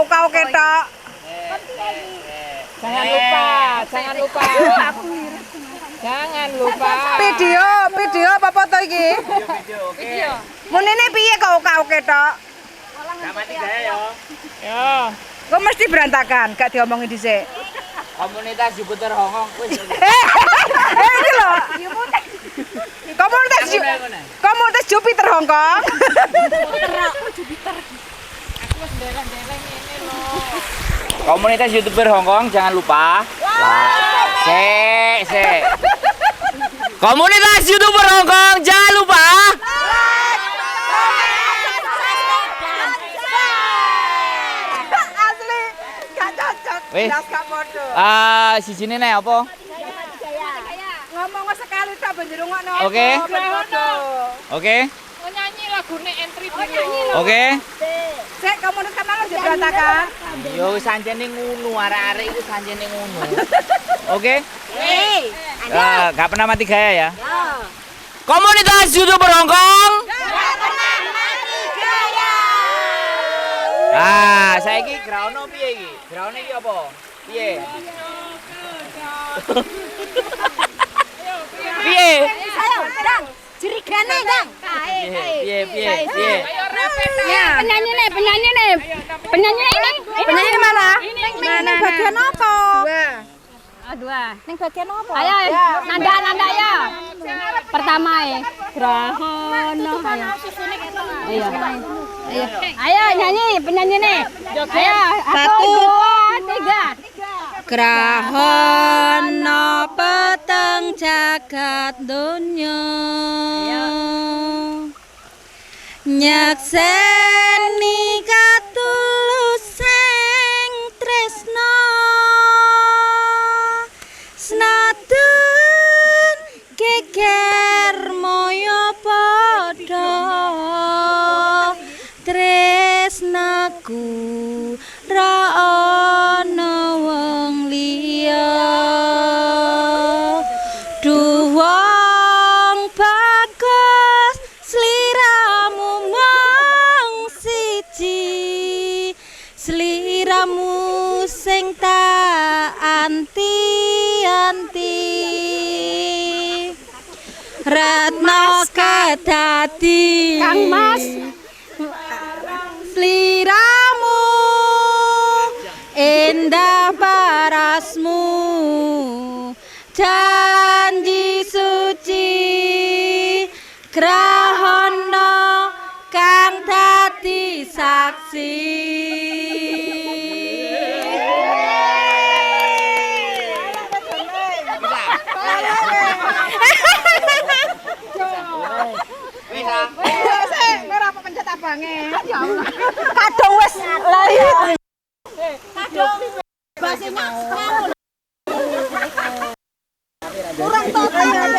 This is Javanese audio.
kok oke tok? Jangan lupa, jangan lupa. Jangan lupa. Video, video apa foto iki? Video, oke. Munine piye kok oke tok? Gak mati gaya yo. Yo. Kok mesti berantakan, gak diomongin dhisik. Komunitas Jupiter Hongkong wis. Eh, iki lho. Komunitas Komunitas Jupiter Hongkong. Aku wis nderek-nderek ngene lho. Komunitas YouTuber Hongkong jangan lupa. Like. Se, se. Komunitas YouTuber Hongkong jangan lupa. Asli gak cocok. Wis. Jelas gak podo. Ah, sijine nek apa? Ngomong sekali tak ben dirungokno. Oke. Ben podo. Oke. Mau nyanyi lagune entry dulu. Oke. Sik komunitas kamar yo berantakan. Yo wis sancene ngono, arek-arek iku sancene ngono. Oke? Eh, gak pernah mati gaya ya? Komunitas YouTuber Hongkong. Gak pernah mati gaya. Ah, saiki graono piye iki? Graone iki apa? Piye? Piye? Ayo, Dang. Jirigane, Dang. Piye piye piye? Ayo rapet. Ya. Penyanyi nih, penyanyi nih. Penyanyi ini. Penyanyi mana? Mana? Bagian apa? Dua. Oh, dua. Ning bagian apa? Ayo, nanda nanda ya. Pertama ya. Grahono. Ayo. Ayo. Ayo. Ayo nyanyi penyanyi nih. Ayo, satu, dua, tiga. Grahono peteng jagat donya nyekseni katulusing tresna senajan geger moyo padha tresnaku ra ana wong liya duwong bagus sliramu mung siji sliramu sing tak anti-anti retno kedadi Kang Mas. Sliramu endah parasmu janji suci grahono kang dadi saksi. Wis ah. Sik, ora apa pencet abange. Kadung wis lah iya. Kurang total.